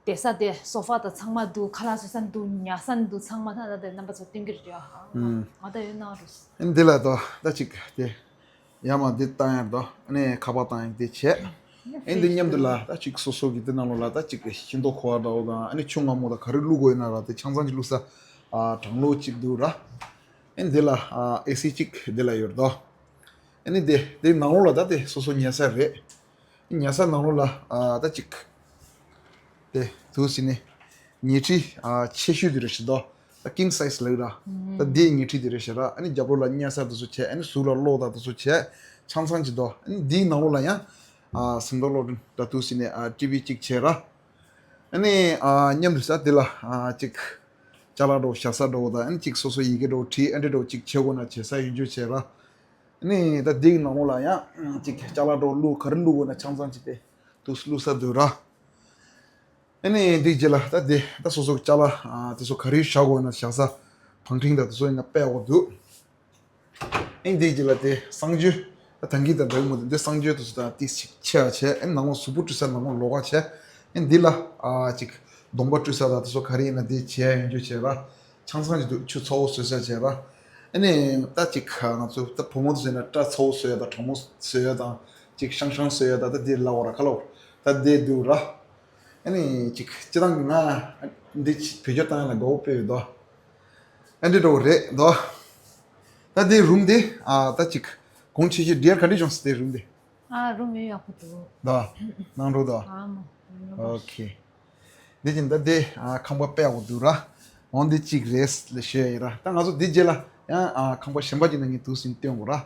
བསྡད་ས་དེ་སོ་ཕ་དང་ཚང་མ་འདུག་ཁ་ལག་བཟོ་ས་འདུག་ཉལ་ས་འདུག་ཚང་མ་ད་ད་དེ་རྣམ་པ་ཚོ་སྟོན་གྱི་རེད་ཡ། ང་ད་ཡོད་ན་རུ། ཨ་འདི་ལ་དོ་ད་ཅིག་དེ། ཡར་མར་འདི་བཏང་ཡག་དང་། ཨ་ནི་ཁ་པར་བཏང་ཡག་དེ་བྱས། ཨ་ནི་འདི་མཉམ་དུ་ལ་ད་ཅིག་སོ་སོ་གི་འདི་ནང་ལོགས་ལ་ད་ཅིག་ཤིང་ཏོག་ཁུ་བ་འདྲ་བོ་དང་། ཨ་ནི་ཆུ་མངར་མོ་དང་ག་རེ་བླུག་དགོས་ཡོད་ན་ར་དེ་ཆང་ཚང་ཅིག་བླུག་ས་ཨ་གྲང་གློག་ཅིག་འདུག་ར། ཨ་ནི་འདི་ལ་ཨ་ཨེ་སི་ཅིག་འདི་ལ་ཡོད་དོ། ཨ་ནི་འདི་འདི་ནང་ལོགས་ལ་ད་དེ་སོ་སོ་ཉལ་ས་རེད། ཉལ་ས་ནང་ལོགས་ལ་ཨ་ད་ཅིག་དེ་དུ་ཟིན་ནས་ཉལ་ཁྲི་ཨ་ཆེ་ཤོས་དེ་རེད་ཤག་དོ། ད་ཀིང་སའི་ཛི་ལབ་ར། ད་དེ་ཉལ་ཁྲི་དེ་རེད་ཤག་ར། ཨ་ནི་རྒྱབ་ལོགས་ལ་བརྙན་གསར་དེ་ཚོ་བྱས། ཨ་ནི་ཟུར་ལ་གློག་དང་དེ་ཚོ་བྱས། ཆང་ཚང་ཅིག་དོ། ཨ་ནི་དེའི་ནང་ལོགས་ལ་ཡང་ཨ་གཟེངས་རྟགས་གློག་འཕྲིན་ད་དུ་ཟིན་ནས་ཨ་ཊི་ཝི་གཅིག་བྱས་ར། ཨ་ནི་ཨ་མཉམ་དུ་ས་དེ་ལ་ཨ་ཅིག་ཅ་ལག་འདྲ་བོ་བཞག་ས་འདྲ་བོ་དང་། ཨ་ནི་ཅིག་སོ་སོ་ཡི་གེ་འདྲ་བོ་བྲིས། ཨ་འདྲ་འདྲ་བོ་ཅིག་བྱེད་དགོས་ན་བྱེད་ས་ཡོད་འཇོག་བྱས་ར། ཨ་ནི་ད་དེའི་ནང་ལོགས་ལ་ཡང་ཅིག་ཅ་ལག་འདྲ་བོ་བླུག་ག་རེ་བླུག་དགོས་ན་ཆང་ཚང་ཅིག་དེ་དུ་བླུག་ས་འདུག་ར། ཨ་ནི་འདིའི་རྗེས་ལ་ད་དེ་ད་སོ་སོ་གི་ཅ་ལག་ཨ་དེ་ཚོ་ག་རེ་བཞག་དགོས་ན་བཞག་ས་བང་ཁྲིང་དང་དེ་ཚོ་ཡིན་ན་དཔེ་ཡག་པོ་འདུག་ཨ་ནི་འདིའི་རྗེས་ལ་དེ་གསང་སྤྱོད་ད་ཐང་གི་དང་འདྲ་གི་མོ་དེ་འདི་གསང་སྤྱོད་དེ་ཚོ་ད་ཏིག་ཅིག་ཆེ་བ་བྱས། ཨ་ནི་ནང་ལོགས་གཟུགས་པོ་བཀྲུ་ས་ནང་ལོགས་ལོགས་ཀ་བྱས། ཨ་ནི་འདི་ལ་ཨ་ཅིག་གདོང་པ་བཀྲུ་ས་དང་དེ་ཚོ་ག་རེ་ཡིན་ན་དེ་བྱས་ཡོད་འཇོག་བྱས་ར། ཆང་ཚང་ཅིག་འདུག་ཆུ་ཚ་པོ་བཟོ་ས་བྱས་ར། ཨ་ནི་ད་ཅིག་ང་ཚོ་ད་བུ་མོ་དེ་ཚོ་ཡིན་ན་སྐྲ་ཚ་པོ་བཟོ་ཡ་དང་གྲང་མོ་བཟོ་ཡ་དང་ཅིག་ཤང་ཤང་བཟོ་ཡ་དང་ད་དེ་ལ་བ་ར་ཁ་ལོ་ད་དེ་འདུག་ར། ཨ་ནི་ཅིག་སྤྱི་བཏང་གི་ང་འདི་ཅིག་བེད་སྤྱོད་བཏང་ཡ་ལ་དགའ་བོ་དཔེ་ཡོད་དོ། ཨ་འདི་འདྲ་བོ་རེད་དོ། ད་འདི་རུམ་འདི་ཨ་ད་ཅིག་གོང་ཆེ་ཤོས་འདི་ཡར་ག་འདྲ་བྱུང་སོང་དེ་རུམ་འདི། ཨ་རུམ་ཡོད་ཡག་པོ་འདུག་དོ། ནང་འགྲོ་དོ། ཨ་མ། ཨོ་ཁེ། འདི་ཅིག་ད་འདི་ཨ་ཁང་པ་དཔེ་ཡག་པོ་འདུག་ར། འོ་འདི་གཅིག་རེད་ལ་ཞུ་ཡ་ཡིན་ར། ད་ང་ཚོ་འདི་རྗེས་ལ་ཡང་ཨ་ཁང་པ་གཞན་པ་ཅིག་ནང་གི་འདུག་སེ་སྟོན་དགོས་ར།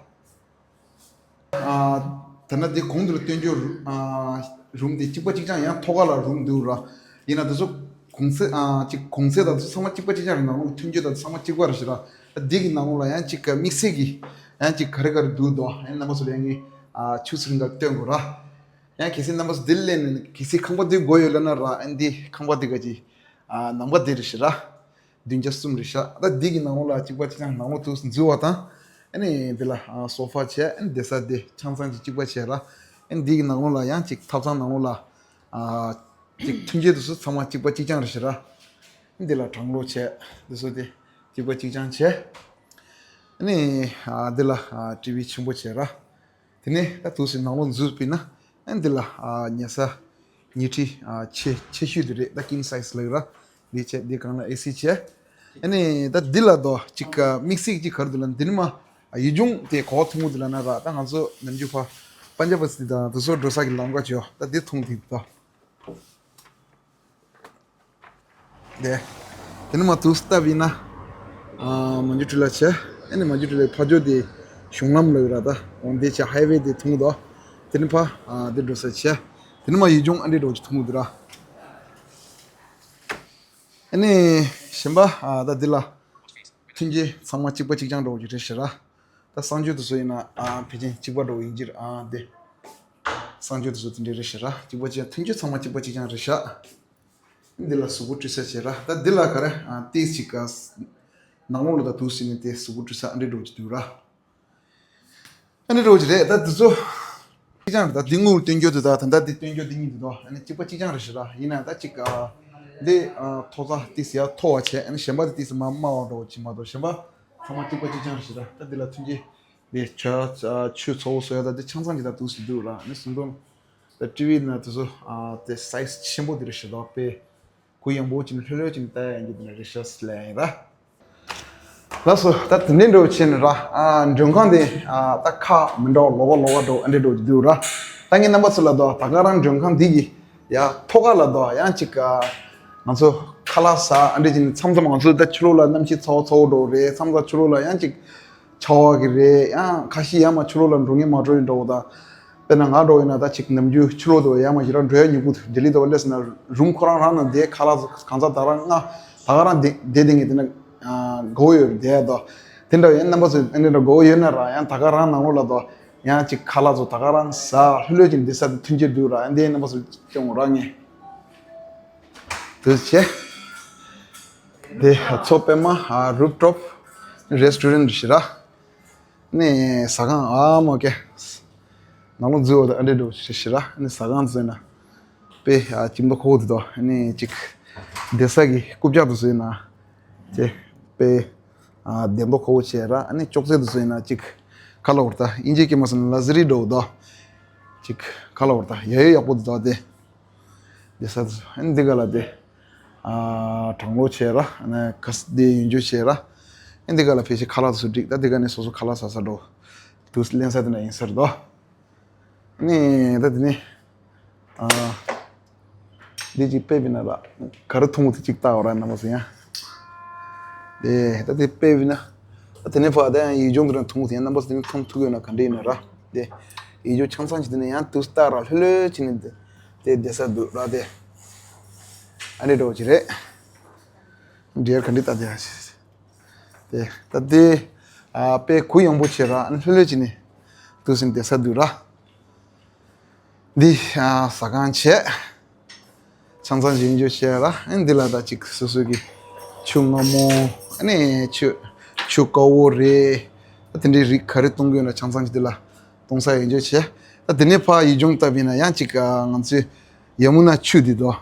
ཨ་དེ་ན་དེ་གོང་དུ་ལ་སྟོན་རྒྱུ་རུ་ཨ་རུམ་དེ་གཅིག་པ་གཅིག་རྐྱང་ཡང་ཐོག་ཁ་ལ་རུམ་འདུག་ར། ཡིན་ན་དེ་ཚོ་གོང་ཚད་ཨ་གཅིག་གོང་ཚད་དང་དེ་ཚོ་ཚང་མ་གཅིག་པ་གཅིག་རྐྱང་རེད། ནང་ལོགས་ཐོན་རྒྱུ་དང་ཚང་མ་གཅིག་པ་རེད་ཤག་ར། ད་འདི་གི་ནང་ལོགས་ལ་ཡང་གཅིག་ག་དམིགས་བསལ་གྱི་ཡང་གཅིག་ག་རེ་ག་རེ་འདུག་དོ། ཡང་རྣམ་པ་ཚོ་ལ་ཡང་ངས་ཨ་ཆུ་ཚོད་རིང་ག་སྟོན་དགོས་ར། ཡང་གལ་སྲིད་རྣམ་པ་ཚོ་འདི་ལ་སླེབས་ནས་གལ་སྲིད་ཁང་པ་འདི་དགོས་ཡོད་ལབ་ན་ར། ཨ་འདི་ཁང་པ་འདི་ག་ཅིག་ཨ་ནང་པ་འདི་རེད་ཤག་ར། བདུན་བརྒྱ་གསུམ་རེད་ཤག་ད་འདི་གི་ནང་ལོགས་ལ་གཅིག་པ་གཅིག་རྐྱང་ནང་ལོགས་དུ་འཛུལ་བ་དང་། ཨ་ནི་འདི་ལ་ཨ་སོ་ཕ་བྱས། ཨ་ནི་བསྡད་ས་དེ་ཆང་ཚང་གཅིག་གཅིག་པ་བྱས་ར། ཨ་ནི་འདི་གི་ནང་ལོགས་ལ་ཡང་གཅིག་ཐབ་ཚང་ནང་ལོགས་ལ་ཨ་གཅིག་ཐོན་སྐྱེད་དུ་སུ་ཚང་མ་གཅིག་པ་གཅིག་རྐྱང་རེད་ཤག་ར། ཨ་ནི་འདི་ལ་གྲང་གློག་བྱས། འདི་སོ་དེ་གཅིག་པ་གཅིག་རྐྱང་བྱས། ཨ་ནི་ཨ་འདི་ལ་ཨ་ཊི་ཝི་ཆེན་པོ་བྱས་ར། དེ་ནས་ད་དུས་སུ་ནང་ལོགས་འཛུལ་པས་ན། ཨ་འདི་ལ་ཨ་ཉལ་ས་ཉལ་ཁྲི་ཨ་ཆེ་ཆེ་ཤོས་དེ་རེད། ད་ཀིང་སའི་ཛི་ལབ་ར། འདི་བྱས། འདི་སྒང་ལ་ཨེ་སི་བྱས། ཨ་ནི་ད་འདི་ལ་དོ་ཅིག་ཨ་དམིགས་བསལ་ཅིག་ག་རེ་འདུག་ལབ་ན། འདི་ནི་མ་ཨ་ཡུལ་ལྗོངས་དེ་གོ་བ་མཐོན་པོ་འདུག་ལབ་ན་ར། ད་ང་ཚོ་ནམ་རྒྱུན་ཕ་པན་ཇབ་སི་ཊི་དང་དེ་ཚོ་འགྲོ་ས་གི་ལམ་ཁ་ཅིག་ཡོད། ད་འདི་མཐོང་གི་འདུག་ད། དེ་དེ་ནི་མ་དུས་སུ་བལྟས་པས་ན། ཨ་མ་ཇུ་ཊི་ལ་བྱས། ཨ་ནི་མ་ཇུ་ཊི་ལའི་ཕ་ཇོ་དེ་གཞུང་ལམ་ལབ་ར། ད་འོ་འདི་བྱས་ཧའི་ཝེ་དེ་མཐོང་གི་འདུག་དེ་ནི་ཕ་ཨ་དེ་འགྲོ་ས་བྱས། དེ་ནི་མ་ཡུལ་ལྗོངས་ཨ་འདྲ་འདྲ་བོ་ཅིག་མཐོང་གི་འདུག་ར། ཨ་ནི་གཞན་པ་ཨ་ད་འདི་ལ་ཐོན་སྐྱེད་ཚང་མ་གཅིག་པ་གཅིག་རྐྱང་འདྲ་བོ་ཅིག་རེད་ཤག་ར། ད་གསང་སྤྱོད་དེ་ཚོ་ཡིན་ན་ཨ་ཕལ་ཆེར་གཅིག་པ་འདྲ་བོ་ཡིན་གྱི་རེད། ཨ་དེ་གསང་སྤྱོད་དེ་ཚོ་དེ་འདྲ་རེད་ཤག་ར། གཅིག་པ་གཅིག་ཐོན་སྐྱེད་ཚང་མ་གཅིག་པ་གཅིག་རྐྱང་རེད་ཤག་འདི་ལ་གཟུགས་པོ་བཀྲུ་ས་བྱས་ར། ད་འདི་ལ་ག་རེ་ཨ་ཏིས་ཅིག་ག་ནང་ལོགས་ལ་ད་དུས་སུ་ནི་དེ་གཟུགས་པོ་བཀྲུ་ས་ཨ་འདྲ་འདྲ་བོ་ཅིག་འདུག་ར། ཨ་ནི་རོ་ཅི་རེད། ད་དེ་ཚོ་གཅིག་རྐྱང་རེད། ད་འདི་དངུལ་སྟོན་རྒྱུ་དེ་དང་ད་ལྟ་འདི་སྟོན་རྒྱུ་འདི་གཉིས་དེ་དོ་ཨ་ནི་གཅིག་པ་གཅིག་རྐྱང་རེད་ཤག་ར། ཡིན་ན་ད་ཅིག་ཨ་འདི་ཨ་མཐོ་ས་ཏི་སི་ཡ་མཐོ་བ་བྱས། ཨ་ནི་གཞན་པ་དེ་ཏི་སི་མ་དམའ་བ་འདྲ་བོ་ཅིག་མ་གཏོགས་གཞན་པ་ཚང་མ་གཅིག་པ་གཅིག་རྐྱང་རེད་ཤག་ར། ད་འདི་ལ་ཐོན་སྐྱེད་འདི་ཆུ་ཨ་ཆུ་ཚ་བོ་བཟོ་ཡ་ད་འདི་ཆང་ཚང་གི་ད་དུས་སུ་འདུག་ར། ཨ་ནི་སུམ་མདོ་ད་ཊི་ཝི་ན་དེ་ཚོ་ཨ་དེ་སའི་ཛི་ཆེན་པོ་དེ་རེད་ཤག་ར། དཔེ་གུ་ཡངས་པོ་ཅིག་ལྷོད་ལྷོད་ཅིག་ལྟ་ཡ་ཡིན་གྱི་འདུག་ན་རེད་ཤག་ཟེར་ལབ་ཡ་ཡིན་ར། ལགས་སོ། ད་དེ་འདྲའི་འདྲ་བོ་བྱས་ནས་ར། ཨ་མགྲོན་ཁང་དེ་ཨ་ད་ཁག་མི་འདྲ་བ་ལོགས་ཀ་ལོགས་ཀ་འདྲ་བོ་ཨ་འདྲའི་འདྲ་བོ་ཅིག་འདུག་ར། ད་ངས་རྣམ་པ་ཚོ་ལ་དོ་ད་ག་རང་མགྲོན་ཁང་འདི་གི་ཡ་ཐོག་ཁ་ལ་དོ་ཡང་ཅིག་ཨ་ང་ཚོ་ཁ་ལག་ཟ་ཨ་འདྲ་བྱས་ནས་མཚམས་མཚམས་ང་ཚོ་ད་ཕྱི་ལོགས་ལ་གནམ་གཤིས་ཚ་བོ་ཚ་བོ་འདྲ་བོ་རེད། མཚམས་མཚམས་ཕྱི་ལོགས་ལ་ཡང་ཅིག་ཆར་པ་གི་རེད། ཡང་ཁ་ཤས་ཡར་མར་ཕྱི་ལོགས་ལ་འགྲོ་མཁན་མ་འགྲོ་ཡི་འདྲ་བོ་དང་། དཔེར་ན་ང་འདྲ་བོ་ཡིན་ན་ད་ཅིག་ནམ་རྒྱུན་ཕྱི་ལོགས་དུ་ཡར་མར་ཞེ་དྲག་འགྲོ་ཡ་མྱི་དགོས། ལྡི་ལི་དུ་བ་སླེབས་ཟིན་ན་རུམ་ཁོ་རང་རང་ནང་བསྡད། ཁ་ལག་གང་ཟག་ད་རང་ང་ད་ག་རང་བསྡད་བསྡད་བསྡད་མཁན་དེ་ན་དགའ་བོ་ཡོད་རེད་བསྡད་ཡ་དོ། དེ་འདྲ་ཡིན་རྣམ་པ་ཚོ་ཨ་ནི་འདྲ་དགའ་བོ་ཡོད་ན་ར། ཡང་ད་ག་རང་ནང་ལོགས་ལ་དོ་ཡང་ཅིག་ཁ་ལག་ཚོ་ད་ག་རང་ཟ་ལྷོད་ལྷོད་ཅིག་བསྡད་ས་དེ་མཐུན་རྐྱེན་འདུག་ར། ཡང་དེ་རྣམ་པ་ཚོ་སྐྱོང་ར་ངས་དུ་བྱས། དེ་མཚོ་པདྨ་ཨ་རུབ་ཊོབ་རེ་སི་ཊོ་རན་ཞེ་དྲག་ནས་ཟ་ཁང་ཨ་མ་ཀེ། ནང་ལོགས་འཛུལ་བ་དང་ཨ་འདྲས་འགྲོ་ཞེ་ཞེ་ར། ནས་ཟ་ཁང་འཛུལ་ན་དཔེ་ཨ་ཅིག་མདོག་ཁ་པོ་དེ་དོ། ནས་ཅིག་བསྡད་ས་གི་རྐུབ་བཀྱག་དེ་ཚོ་ཡིན་ན་ཅེ་དཔེ་ཨ་བདེ་མདོག་ཁ་པོ་བྱས་ར། ནས་ཅོག་ཙེ་དེ་ཚོ་ཡིན་ན་ཅིག་ཁ་ལ་བོར་ད་ཨིན་ཇི་སྐད་མ་སོང་ན་ལག་ཟ་རི་འགྲོ་དོ། ཅིག་ཁ་ལ་བོར་ད་ཡ་ཡོ་ཡག་པོ་དེ་དོ་དེ། དེ་ས་དེ་ཚོ་ཨ་ནི་འདི་ག་ལ་དེ་ཨ་གྲང་གློག་བྱས་ར། ཨ་ནི་ག་ས་དེ་ཡོན་ཆོད་བྱས་ར། ཨ་ནི་འདི་ག་ལ་ཕལ་ཆེར་ཁ་ལག་དེ་ཚོ་བསྒྲིགས། ད་འདི་ག་ནས་སོ་སོ་ཁ་ལག་ཟ་ས་འགྲོ་དུས་ལེན་ས་དེ་ན་ཡིན་ས་རེད་དོ། ཨ་ནི་ད་དེ་ནས་ཨ་འདི་ཅིག་དཔེ་བི་ན་ར་ག་རེ་མཐོང་གི་འདུག་ཅིག་ལྟ་འོ་ར་རྣམ་པ་ཚོ་ཡང་། དེ་ད་དེ་དཔེ་བི་ན་ད་དེ་ནས་ཕར་ད་ཡང་ཡུལ་ལྗོངས་དེ་ར་མཐོང་གི་འདུག་ཡང་རྣམ་པ་ཚོ་དེ་ནས་མཐོང་ཐུབ་ཡོད་ན་ག་འདྲ་ཡིན་ན་ར། དེ་ཡུལ་ལྗོངས་ཆང་ཚང་ཅིག་དེ་ནས་ཡང་དུས་ལྟ་ར་ལྷོད་ལྷོད་ཅིག་ནས་དེ། དེ་བསྡད་ས་འདུག་ར། དེ་ཨ་འདྲས་འགྲོ་གི་རེད། འདྲེར་ག་འདྲས་ལྟ་དེ་ཨ་ཞིག་དེ་ད་དེ་ཨ་དཔེ་གུ་ཡངས་པོ་བྱས་ར། ཨ་ནི་ལྷོད་ལྷོད་ཅིག་ནས་དུས་སུ་བསྡད་ས་འདུག་ར། འདི་ཨ་ཟ་ཁང་བྱས། ཆང་ཚང་ཅིག་ཡོན་ཆོད་བྱས་ར། ཨ་ནི་འདི་ལ་ད་ཅིག་སོ་སོ་གི་ཆུ་མངར་མོ། ཨ་ནི་ཆུ་ཆུ་དཀར་པོ་རེད། ད་དེ་འདྲའི་རིགས་ག་རེ་གཏོང་གི་ཡོད་ན་ཆང་ཚང་ཅིག་འདི་ལ་གཏོང་ས་ཡོན་ཆོད་བྱས། ད་དེ་ནས་ཕར་ཡུལ་ལྗོངས་ལྟ་བུ་ཡིན་ན་ཡང་ཅིག་ཨ་ང་ཚོའི་ཡ་མུ་ན་ཆུ་འདི་དོ།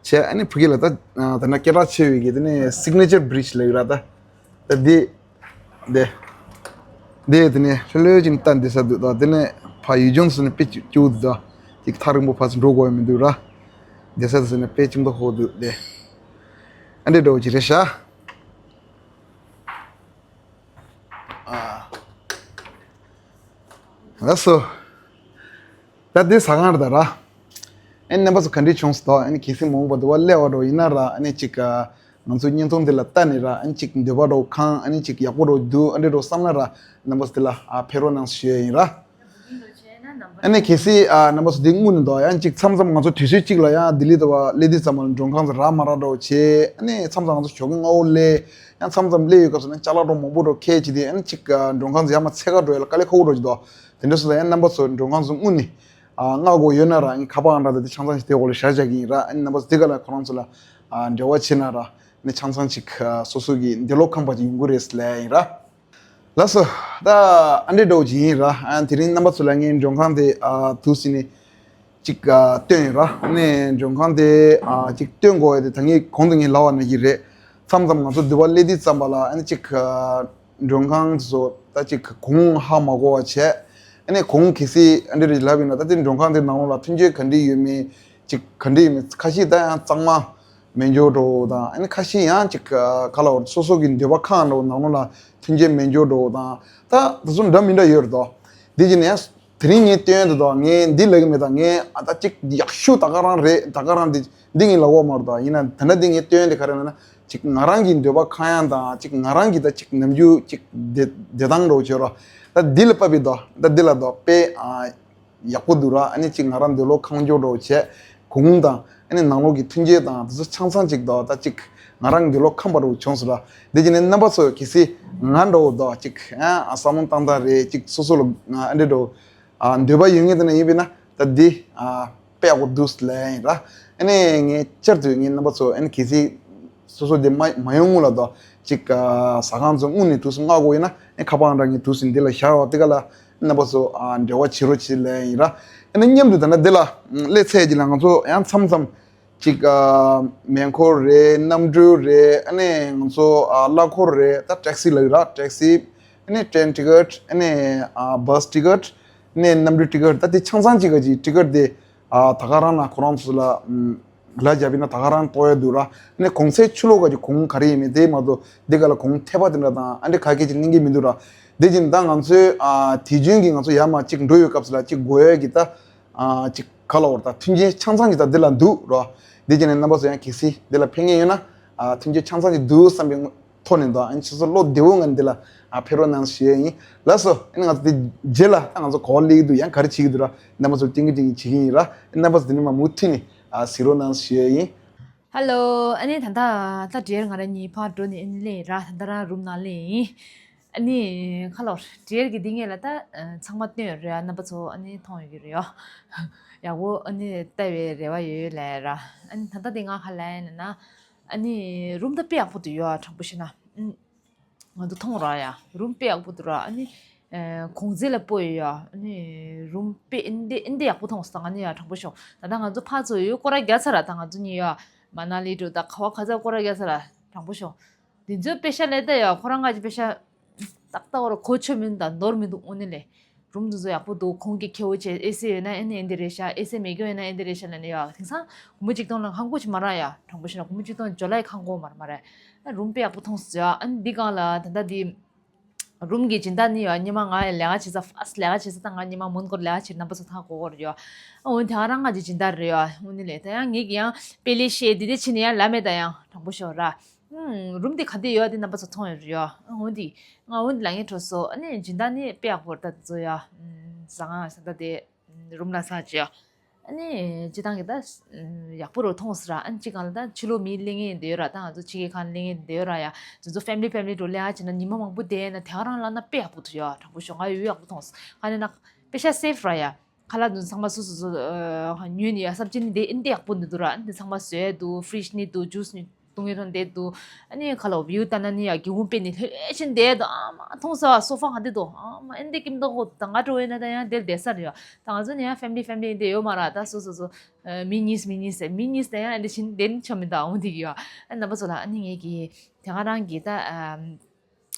བྱས་ཨ་ནི་ཕ་གི་ལ་ད་ཨ་ད་ན་སྐད་གྲགས་ཆེ་བའི་གི་དེ་ནས་སིག་ནེ་ཅར་བི་རི་ཇི་ལབ་ཀྱི་ར། ད་ད་འདི་འདི་འདི་དེ་ནས་ལྷོད་ལྷོད་ཅིག་ལྟ་འདི་ས་འདུག་ད། དེ་ནས་ཕར་ཡུལ་ལྗོངས་སུ་ནས་དཔེ་སྐྱིད་པོ་འདུག་ད། ཅིག་ཐག་རིང་པོ་ཕར་ཚུར་འགྲོ་དགོས་ཡ་མི་འདུག་ར། འདི་ས་དེ་ཚོ་ནས་དཔེ་སྐྱིད་པོ་ཁོག་འདུག་དེ། ཨ་འདྲས་འགྲོ་གི་རེད་ཤག་ཨ། ལགས་སོ། ད་འདི་ཟ་ཁང་རེད་ད་ར། ཨ་ནི་རྣམ་པ་ཚོ་ག་འདྲས་བྱུང་སོང་དོ། ཨ་ནི་གལ་སྲིད་མ་འོངས་པ་དུ་བ་སླེབས་པ་འདྲ་ཡིན་ན་ར། ཨ་ནི་ཅིག་ཨ་ང་ཚོའི་བརྙན་ཐུང་འདི་ལ་ལྟ་ནས་ར། ཨ་ནི་ཅིག་འདོད་པ་འདྲ་ཁེངས། ཨ་ནི་ཅིག་ཡག་པོ་འདྲ་འདུག་ཨ་འདྲས་འདྲ་བསམ་ན་ར་རྣམ་པ་ཚོ་འདི་ལ་ཨ་ཕེབས་རོགས་གནང་ཞུ་ཡ་ཡིན་ར། ཨ་ནི་གལ་སྲིད་ཨ་རྣམ་པ་ཚོ་འདི་དངོས་ནས་འདུག་ཡང་ཅིག་མཚམས་མཚམས་ང་ཚོ་དུས་ཚོད་གཅིག་ལ་ཡང་ལྡི་ལི་དུ་བ་སླེབས་དུས་ཙམ་པ་ལ་མགྲོན་ཁང་ཚོ་རག་མ་རག་འདྲ་བོ་བྱས། ཨ་ནི་མཚམས་མཚམས་ང་ཚོ་ཞོགས་ཀས་སྔ་བོ་སླེབས། ཡང་མཚམས་མཚམས་སླེབས་ཡོད་སྐབས་སུ་ནི་ཅ་ལག་འདྲ་མང་པོ་འདྲ་ཁྱེར་བྱས་ཏེ། ཨ་ནི་ཅིག་མགྲོན་ཁང་ཚོ་ཡར་མར་འཚོལ་ག་འགྲོ་ཡ་ལ་དཀའ་ལས་ཁག་པོ་འདྲ་ཅིག་འདུག་དེ་འདྲ་སོང་ཙང་ཡང་རྣམ་པ་ཚོ་མགྲོན་ཁང་ཚོ་དངོས་ནས་ཨ་མངགས་དགོས་ཡོད་ན་ར། ཨ་ནི་ཁ་པར་ཨང་གྲངས་དེ་ཆང་ཚང་ཞིག་དེ་འོག་ལ་བཞག་བཞག་གི་ཡིན་ར། ཨ་ནི་རྣམ་པ་ཚོ་དེ་ག་ལ་ཁོ་རང་ཚོ་ལ་ཨ་འབྲེལ་བ་བྱས་ན་ར། ནས་ཆང་ཚང་ཅིག་སོ་སོ་གི་འདོད་བློ་ཁེངས་པ་ཅིག་ཡོང་གི་རེད་ལབ་ཡིན་ར། ལགས་སོ། ད་ཨ་འདྲས་འདྲ་བོ་ཅིག་ཡིན་ར། ཨ་དེ་རིང་རྣམ་པ་ཚོ་ལ་ངའི་མགྲོན་ཁང་དེ་ཨ་དུས་ཟིན་ནས་ཅིག་ཨ་སྟོན་ཡིན་ར། ཨ་ནས་མགྲོན་ཁང་དེ་ཨ་ཅིག་སྟོན་དགོས་ཡ་དེ་ད་ངས་གོང་དུ་ངས་ལབ་པ་ནང་བཞིན་རེད། མཚམས་མཚམས་ང་ཚོ་འདུལ་བ་སླེབས་དུས་ཙམ་པ་ལ་ཨ་ནི་ཅིག་ཨ་མགྲོན་ཁང་དེ་ཚོ་ད་ཅིག་གོང་ཧ་མ་གོ་བ་བྱས། ཨ་ནས་གོང་གལ་སྲིད་ཨ་འདྲས་རེ་ལབ་ཡིན་ན་ད་དེ་མགྲོན་ཁང་དེ་ནང་ལོགས་ལ་མཐུན་རྐྱེན་ག་འདྲས་ཡོད་མེད་ཅིག་ག་འདྲས་ཡོད་མེད་ཁ་ཤས་ད་ཡང་གཙང་མ་མེད་འཇོག་འདྲ་བོ་དང་ཨ་ནི་ཁ་ཤས་ཡང་ཅིག་ག་ལ་བར་སོ་སོ་གི་འདོད་པ་ཁེངས་འདྲ་བོ་ནང་ལོགས་ལ་མཐུན་རྐྱེན་མེད་འཇོག་འདྲ་བོ་དང་ད་དེ་ཚོ་འདྲ་མི་འདྲ་ཡོད་རེད་དོ། འདི་བྱས་ནས་ཡང་དེ་རིང་ངས་སྟོན་དུ་དོ་ངས་འདི་ལབ་གི་མེད་ད། ངས་ཨ་ད་ཅིག་ཡག་ཤོས་ད་ག་རང་རེད། ད་ག་རང་འདི་འདི་ངས་ལབ་ཡོད་མ་རེད་དོ། ཡིན་ན་ད་ནི་འདི་ངས་སྟོན་དེ་ག་རེ་ལབ་ན་ཅིག་ང་རང་གི་འདོད་པ་ཁེངས་ཡ་དང་ཅིག་ང་རང་གི་ད་ཅིག་ནམ་རྒྱུན་ཅིག་བདེ་བདེ་ཐང་འདྲ་བོ་བྱོས་རོགས། ད་འདི་ལ་བབས་པའི་དོ་ད་འདི་ལ་དོ་དཔེ་ཨ། ཡག་པོ་འདུག་ར། ཨ་ནི་ཅིག་ང་རང་འདོད་བློ་ཁེངས་འཇོག་འདྲ་བོ་བྱས། གོང་དང་ཨ་ནི་ནང་ལོགས་ཀྱི་མཐུན་རྐྱེན་དང་དེ་ཚོ་ཆང་ཚང་ཅིག་དང་ད་ཅིག་ང་རང་འདོད་བློ་ཁེངས་པ་འདྲ་བོ་བྱུང་སོང་ར། དེ་བྱས་ནས་རྣམ་པ་ཚོ་གལ་སྲིད་ང་འདྲ་བོ་དང་ཅིག་ཨ་བསམ་བློ་བཏང་སྟངས་རེད་ཅིག་སོ་སོ་ལ་ཨ་འདྲ་འདྲ་བོ་ཨ་འདོད་པ་ཡོད་མཁན་དེ་འདྲ་ཡིན་པས་ན་ད་འདི་ཨ་དཔེ་ཡག་པོ་འདུག་ལབ་ཡིན་ར། ཨ་ནི་ངས་བསྐྱར་དུ་ངས་རྣམ་པ་ཚོ་ཨ་ནི་གལ་སྲིད་སོ་སོ་དེ་མ་མ་ཡོང་སྔོན་ལ་དང་ཅིག་ཨ་ཟ་ཁང་ཚོ་དངུལ་ནས་དུས་སུ་མངགས་དགོས་ཡིན་ན་ཨ་ཁ་པར་འདྲ་ངས་དུས་སུ་འདི་ལ་བཞག་ཡོད། དེ་ག་ལ་རྣམ་པ་ཚོ་ཨ་འབྲེལ་བ་བྱེད་རོགས་བྱེད་ལབ་ཡིན་ར། ཨ་ནི་མཉམ་དུ་ད་ནི་འདི་ལ་སླེབས་ཚར་རྗེས་ལ་ང་ཚོ་ཡང་མཚམས་མཚམས་ཅིག་ཨ་མེ་འཁོར་རེད། གནམ་གྲུ་རེད། ཨ་ནི་ང་ཚོ་ཨ་གླ་འཁོར་རེད། ད་ཊེག་སི་ལབ་ཡོད་ར། ཊེག་སི། ཨ་ནི་ཊེན་ཊི་ཀེ་ཊི། ཨ་ནི་ཨ་བྷ་སི་ཊི་ཀེ་ཊི། ཨ་ནི་གནམ་གྲུ་ཊི་ཀེ་ཊི། ད་དེ་ཆང་ཚང་གཅིག་ག་གི་ཊི་ཀེ་ཊི་དེ་ཨ་ད་ག་རང་ལ་ཁོ་རང་ཚོ་ལ་ཨམ་ལ་རྒྱབ་ཡིན་ན་ད་ག་རང་གཏོང་ཡ་འདུག་ར། ཨ་ནི་གོང་ཚད་ཕྱི་ལོགས་ག་གི་གོང་ག་རེ་ཡིན་མིན་དེ་མ་གཏོགས་འདི་ག་ལ་གོང་ཐེབས་པ་དེ་འདྲ་དང་ཨ་འདྲ་ག་གེ་ཅིག་གླེང་གི་མི་འདུག་ར། དེ་བཞིན་ད་ང་ཚོའི་ཨ་དུས་རྒྱུན་གྱི་ང་ཚོ་ཡར་མར་ཅིག་འགྲོ་ཡོད་སྐབས་སུ་ལ་ཅིག་དགོས་ཡ་གི་ད་ཨ་ཅིག་ག་ལ་བར་ད་མཐུན་རྐྱེན་ཆང་ཚང་གི་ད་འདི་ལ་འདུག་ར། དེ་བྱས་ནས་རྣམ་པ་ཚོ་ཡང་གལ་སྲིད་འདི་ལ་ཕེབས་མཁན་ཡོད་ན་ཨ་མཐུན་རྐྱེན་ཆང་ཚང་གི་འདུག་བསམ་པའི་ཐོག་ནས་འདུག་ཨ་ནི་ཁྱེད་ཚོ་བློ་བདེ་བོ་ངང་འདི་ལ་ཨ་ཕེབས་རོགས་གནང་ཞུ་ཡ་ཡིན། ལགས་སོ། ཨ་ནི་ང་ཚོ་དེ་རྗེས་ལ་ད་ང་ཚོ་ག་པར་སླེབས་ཀྱི་འདུག་ཡང་ག་རེ་བྱེད་ཀྱི་འདུག་ར། རྣམ་པ་ཚོར་སྟོན་གྱི་སྟོན་གྱི་བྱེད་ཀྱི་ཡིན་ར། ཨ་ནི་རྣམ་པ་ཚོ་དེ་ནས་མར་མུ་མཐུད་ནས་ཨ་གཟིགས་རོགས་གནང་ཞུ་ཡ་ཡིན། ཧེ་ལོ། ཨ་ནི་ད་ལྟ་ད་འདྲེར་ང་རང་གཉིས་ཕར་འགྲོ་ནས་ཨ་ནི་སླེབས་ར། ད་ལྟ་རང་རུམ་ནང་སླེབས་ཡིན། ཨ་ནི་ཁ་ལོ་འདྲེར་གྱི་འདི་ངེད་ལ་ད་ཚང་མ་སྟོན་ཡོད་རེད། རྣམ་པ་ཚོ་ཨ་ནི་མཐོང་ཡོད་ཀྱི་རེད་ཡ། ཡག་པོ་ཨ་ནི་ལྟ་བའི་རེ་བ་ཡོད་ལབ་ར། ཨ་ནི་ད་ལྟ་འདི་ང་ག་ལབ་ཡིན་ན། ཨ་ནི་རུམ་ད་དཔེ་ཡག་པོ་འདུག་ཡ། དྲང་པོ་བཤད་ན། ཨུམ། ང་ཚོ་མཐོང་ར་ཡ། རུམ་དཔེ་ཡག་པོ་འདུག་ར། ཨ་ནི། ཨེ། གོང་ཚད་ལ་སྤོ་ཡོད་ཡ། ཨ་ནི། རུམ་དཔེ་ཨིན་དེ་ཨིན་དེ་ཡག་པོ་མཐོང་སོང་། ང་ནི་ཡ་དྲང་པོ་ཤོད། ད་ལྟ་ང་ཚོ་ཕར་ཚུར་ཡོད་སྐོར་ར་རྒྱག་ཚར་ར། ད་ང་ཚོ་གཉིས་ཡ། མ་ན་ལི་འགྲོ་ད་ག་བ་ག་ཚ་སྐོར་ར་རྒྱག་ཚར་ར། དྲང་པོ་ཤོད། འདི་ཚོའི་པེ་ཤ་ལས་ད་ཡ་ཁོ་རང་ང་ཅི་པེ་ཤ། ཏག་ཏག་བར་གོ་ཆོད་མིན་ད་ནོར་མི་འདུག་དངོས་གནས་ལས། རུམ་དེ་ཚོ་ཡག་པོ་འདུག་གོང་གི་ཁེ་བོ་བྱས་ཨེ་སི་ཡོད་ན་ཨེ་ནི་ཨེ་འདི་རེད་ཤག་ཨེ་སི་མེད་རྒྱུ་ཡོད་ན་ཨེ་འདི་རེད་ཤག་ལབ་ནས་ཡ། དེང་སང་སྒོར་མོ་གཅིག་སྟོང་ལ་ཧང་གོ་ཅིག་མ་རག་ཡ། དྲང་པོ་བཤད་ན་སྒོར་མོ་གཅིག་སྟོང་འཇོ་ལའི་ཧང་གོ་མ་རེད་མ་རེད། ཨ་རུམ་དཔེ་ཡག་པོ་མཐོང་སོང་ཡ། ཨ་ནི་འདི་སྒང་ལ་ད་ལྟ་འདི། རུམ་གྱི་སྦྱིན་བདག་ནི་ཡ་ཉི་མ་ང་ལས་ཀ་བྱེད་ས་ཕ་སི་ལས་ཀ་བྱེད་ས་ད་ང་ཉི་མ་མོན་གྷོར་ལས་ཀ་བྱེད་རྣམ་པ་ཚོ་ཐག་གོ་གོ་རེད་ཡ། ཨ་འོན་ཏེ་ང་རང་ང་ཅི་སྦྱིན་བདག་རེད་ཡ། དངོས་གནས་ལས་ད་ཡང་ངེད་ཀྱི་ཡང་དཔེ་ལེགས་བཤད་འདི་འདི་ཕྱིན་ནས་ཡང་ལབ་མེད་ད་ཡང་དྲང་པོ་ཤོད་ར། ཨུམ། རུམ་དེ་ག་འདྲ་ཡོད་དེ་རྣམ་པ་ཚོ་མཐོང་ཡོད་རེད་ཡ། ཨ་འོན་ཏེ། ང་འོན་ཏེ་ལ་ངའི་གྲོགས་སོ་ཨ་ནི་སྦྱིན་བདག་ནི་དཔེ་ཡག་པོ་རེད་ད་དེ་ཚོ་ཡ། ཨུམ། ཟ་ཁང་ས་ད་དེ། ཨུམ། རུམ་ལ་ས་ཅི་ཡ། ཨ་ནི་སྤྱི་བཏང་གི་ད། ཨུམ། ཡག་པོ་རུ་མཐོང་སོང་ར། ཨ་ནི་སྤྱི་སྒང་ལ་ད་ཕྱི་ལོགས་མི་ལེན་མཁན་དེ་ཡོད་ར། ད་ང་ཚོ་ཕྱི་རྒྱལ་ཁང་ལེན་མཁན་དེ་ཡོད་ར་ཡ། དེ་ཚོ་ཕེ་མི་ལི་ཕེ་མི་ལི་འགྲོ་ལེན་ཨ་བྱེད་ན་ཉི་མ་མང་པོ་བསྡད་ན་དེ་ག་རང་ལབ་ན་དཔེ་ཡག་པོ་འདུག་ཡ། དྲང་པོ་ཤོད་ང་ཡོད་ཡག་པོ་མཐོང་སོང་། ག་ནས་ན། པེ་ཤ་སེབ་ར་ཡ། ཁ་ལག་དུ་ཚང་མ་སོ་སོ་སོ་ཨ་ཉོས་ནི་ཡ། སབ་ཇི་ནི་དེ་ཨིན་དེ་ཡག་པོ་འདུག་ར། ཨ་ནི་ཚང་མ་བཟོས་འདུག་ཕི་རི་ཇི་ནི་འདུག་ཇུས་ནི་བཏུང་ཡོད་དང་དེ་འདུག་ཨ་ནི་ཁ་ལག་བིའུ་ལྟ་ན་ནི་ཡ་སྒེའུ་ཁུང་དཔེ་ནི་ལྷོད་ལྷོད་ཕྱིན་དེ་འདུག་ཨ་མ་མཐོང་ས་བ་སོ་ཕ་ག་དེ་འདུག་ཨ་མ་ཨིན་དེ་ཀིམ་དོ་གོ་ད་ང་འགྲོ་ཡོད་ན་ད་ཡང་དེར་བསྡད་ས་རེད་ཡ། ད་ང་ཚོ་ནི་ཡང་ཕེ་མི་ལི་ཕེ་མི་ལི་ཨིན་དེ་ཡོད་མ་ར། ད་སོ་སོ་སོ་ཨ་མི་གཉིས་མི་གཉིས་ཟེར་མི་གཉིས་ཟེར་ཡང་ཨིན་དེ་ཕྱིན་དེ་ནི་ཆོ་མི་འདུག་འོ་དེ་གི་ཡ། ཨ་རྣམ་པ་ཚོ་ལ་ཨ་ནི་ངེད་ཀྱི་དེ་ག་རང་གི་ད་ཨ།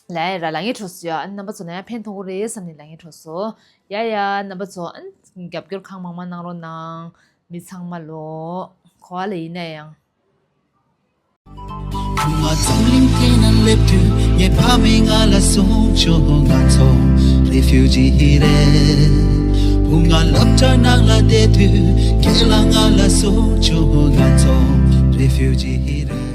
ལ་ཡ་ར་ལ་ངའི་གྲོགས་སུ་ཡ། ཨ་ནི་རྣམ་པ་ཚོ་ལ་ཡང་ཕན་ཐོགས་ཀྱི་རེད་བསམ་ནས་ལ་ངའི་གྲོགས་སུ། ཡ་ཡ་རྣམ་པ་ཚོ་ཨ་ནི་རྒྱབ་སྐྱོར་གང་མང་མང་གནང་རོགས་གནང་། མི་ཚང་མ་ལོ། གོ་བ་ལ་ཡིན་ན་ཡང་། བུ་ང་འཛམ་གླིང་སྟེང་ན་སླེབས་དུས་ངའི་ཕ་མས་ང་ལ་གསུངས་བྱུང་། ང་ཚོ་རི་ཕིའུ་ཇི་རེད། བུ་ང་སློབ་གྲྭ་ནང་ལ་བསྡད་དུས་རྒན་ལགས་ང་ལ་གསུངས་བྱུང་། ང་ཚོ་རི་ཕིའུ་ཇི་རེད།